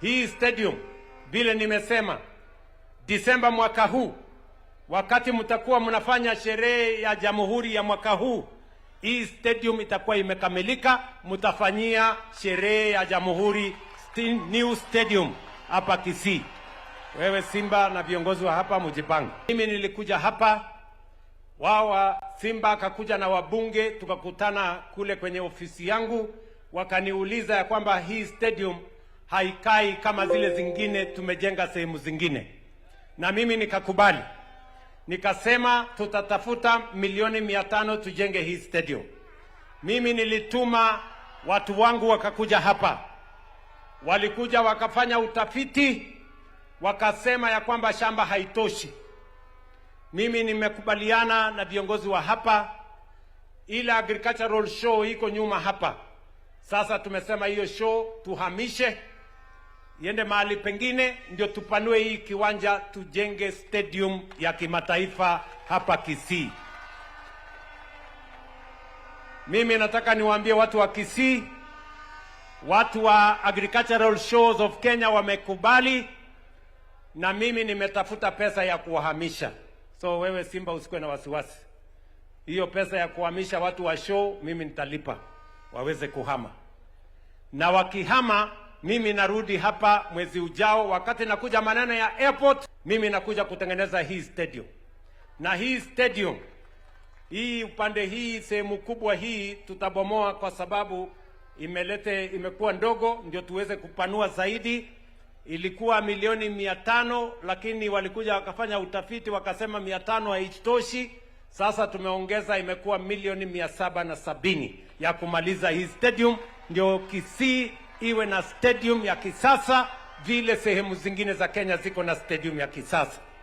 Hii stadium vile nimesema, Disemba mwaka huu, wakati mtakuwa mnafanya sherehe ya jamhuri ya mwaka huu, hii stadium itakuwa imekamilika. Mtafanyia sherehe ya jamhuri new stadium hapa Kisii. Wewe Simba na viongozi wa hapa mjipange. Mimi nilikuja hapa, wao wa Simba akakuja na wabunge, tukakutana kule kwenye ofisi yangu, wakaniuliza ya kwamba hii stadium haikai kama zile zingine tumejenga sehemu zingine, na mimi nikakubali, nikasema tutatafuta milioni 500 tujenge hii stadium. Mimi nilituma watu wangu wakakuja hapa, walikuja wakafanya utafiti, wakasema ya kwamba shamba haitoshi. Mimi nimekubaliana na viongozi wa hapa, ile agricultural show iko nyuma hapa. Sasa tumesema hiyo show tuhamishe iende mahali pengine, ndio tupanue hii kiwanja, tujenge stadium ya kimataifa hapa Kisii. Mimi nataka niwaambie watu wa Kisii, watu wa Agricultural Shows of Kenya wamekubali, na mimi nimetafuta pesa ya kuwahamisha. So wewe Simba usikuwe na wasiwasi, hiyo pesa ya kuhamisha watu wa show mimi nitalipa waweze kuhama, na wakihama mimi narudi hapa mwezi ujao, wakati nakuja maneno ya airport, mimi nakuja kutengeneza hii stadium. Na hii stadium hii upande hii sehemu kubwa hii tutabomoa kwa sababu imekuwa ndogo, ndio tuweze kupanua zaidi. Ilikuwa milioni 500, lakini walikuja wakafanya utafiti wakasema 500 haitoshi. Sasa tumeongeza imekuwa milioni 770 ya kumaliza hii stadium, ndio Kisii iwe na stadium ya kisasa vile sehemu zingine za Kenya ziko na stadium ya kisasa.